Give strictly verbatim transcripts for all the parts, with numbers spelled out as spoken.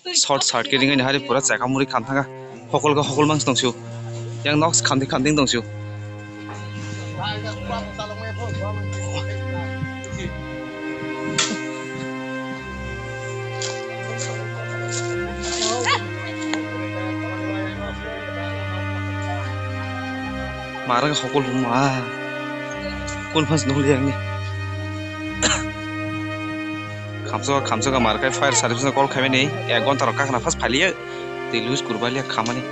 Short circuit ringani hari pura chaka muri kham thanga. Hokol khe hokol mang tongsu. Yang nok khamdi khamdi tongsu. Marang hokol huma. Kun phans nukli yang ni. Khamsoka, khamsoka markai fire service no call khaimani. Ek gonta rok kakna phas phaliya. Tei luis kurbalia khamani.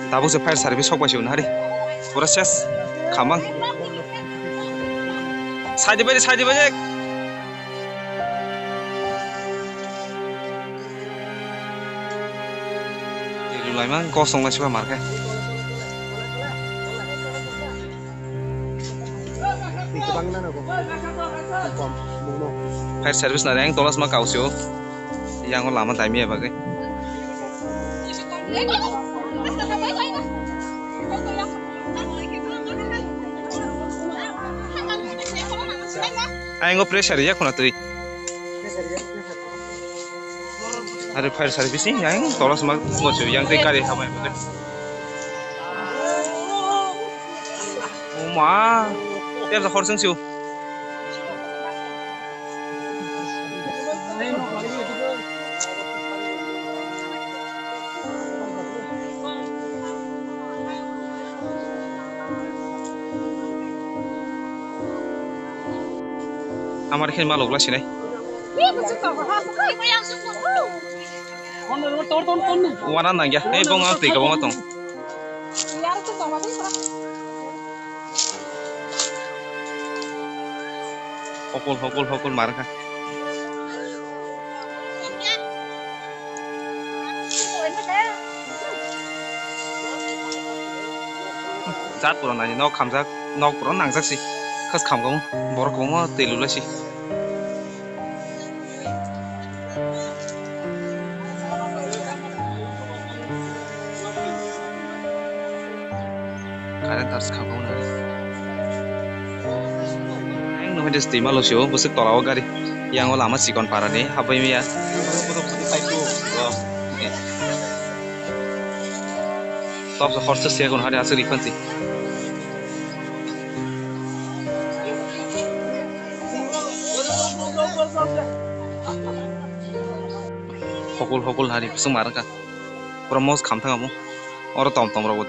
Tabuk se fire service sok bai se unhari. Pura ses khamang. Side bai, side bai. Tei lulaimang kosong lai siba markai. Fire service na reng tolas ma kausio. Yang lama taimi ya bagai. Ang pressure ya kuna tui. Are fire service ni yang tolas ma mo yang tei kari hamai. Uma, tiap sa horsing siu. Amar khe malok la sinai. Wana nangya, ei bong ang twi kabangma tong. Hokol, hokol, hokol mar kha. Jat pura nani nok khamjak, nok pura nangjak si. Khas khamkam borok kwbangma twi lulai si. Current tar swkang bo nang. Ang nugwi de twima losio bwswk tola o gari. Yang o lama chikon para ni habwi maya. Tok horse se kon hari aswk rikon si. Hokol hokol hari bwswk ma rwkha. Pura mos kham thang amo. Oro tom tom rok bo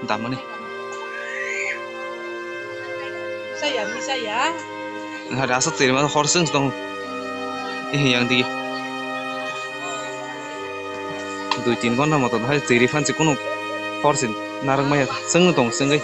damani. Saya, saya. Hari aswk twi rwma hor swng tong. Ehe yang digi. Dui tin ghonta moto hai twi riphan si kunu hor si narwk maya swngno tong swngwi.